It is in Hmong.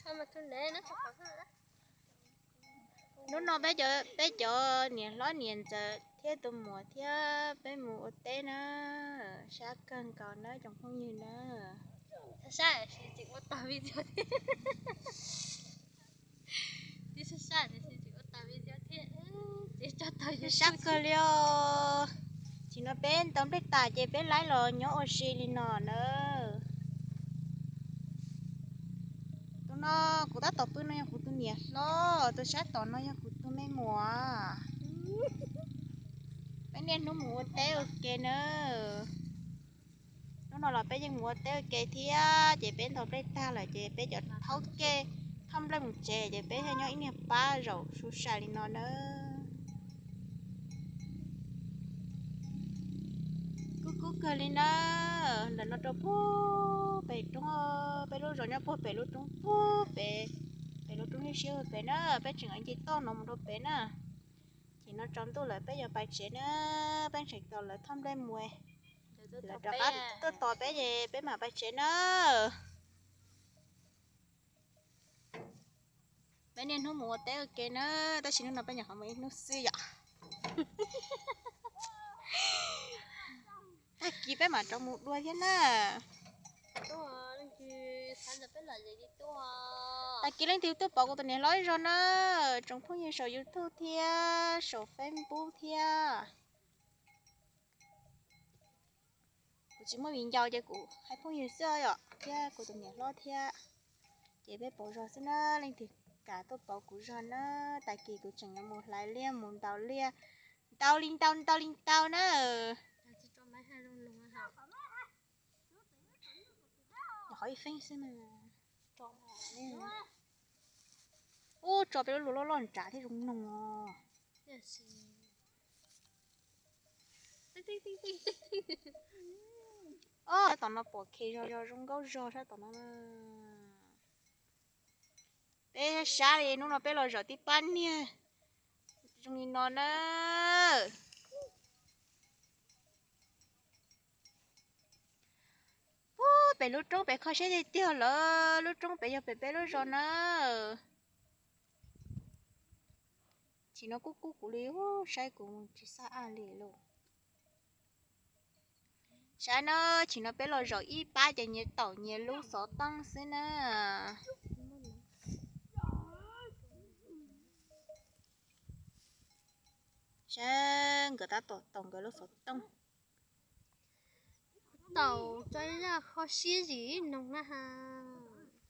Hnub no peb cov, peb cov niam hlob niam ntxawm thiab tus muam thiab peb mus ua teb na. Sab kawg nkaus na tsoom phooj ywg na. Sab kawg li os. Tsis no peb ntaus nplej tas ces peb laib los nyob ua si li no na. Tus no kuv tab tom pw no yog kuv tus niam hlob, tus sab tom no yog kuv tus me muam. Peb niaj hnub mus ua teb ua ke na. Hnub no los peb yeej mus ua teb ua ke thiab, ces peb ntaus nplej tag lawm ces peb cov thaub ke thauj nplej mus tsev, ces peb thiaj nyob ib niag pab zaum su sai li no na. Kub kub kawg li na. Ntawm no rau puag pem roob, peb lub zos nyob puag pem lub roob puag pem, pem lub roob siab siab pem na, peb tseem nce toj no mus rau pem na. Ces no tsaus ntuj lawm peb yuav pais tsev na, peb tseem tos lawv thauj nplej mus, lawv rov qab tuaj tos peb ces peb mam pais tsev na. Peb niaj hnub mus ua teb ua ke na, tab sis hnub no peb nyuam qhuav mus ib hnub xwb yom. Tag kis peb mam rov mus dua thiab na. Tag kis leej twg tuaj pom kuv tus niam hlob zog na, tsoom phooj ywg saum YouTube thiab saum Facebook thiab. Kuv tsis muaj viv ncaus ces kuv hais phooj ywg xwb yom, thiab kuv tus niam hlob thiab. Ces peb pauv zog xwb na, leej twg kam tuaj pauv kuv zog na, tag kis kuv tseem yuav mus hlais liaj mus ntaus liaj, ntaus li ntaus ntaus li ntaus na. Qhov ib feeb xwb mas. Ub, tso peb lub luag loj loj nrad thiab zoo noog os. Sab tom no pom khe zog zog zoo nkauj zog sab tom no. Peb sab li hnub no peb los zaum tib pab niag zoo li no na. Puag pem lub roob pem kho siab tiag tiag lawm, lub roob pem yog pem peb lub zos na. Tsis no kub kub kuv li, saib kuv tsis xab aj li lauj. Saib na, tsis no peb los zaum ib pab ces nyias taum nyias lub xov tooj xwb na. Saib nkawd tab tom taum nkawd lub xov tooj. Taum tso zaj kho siab zim noog na has.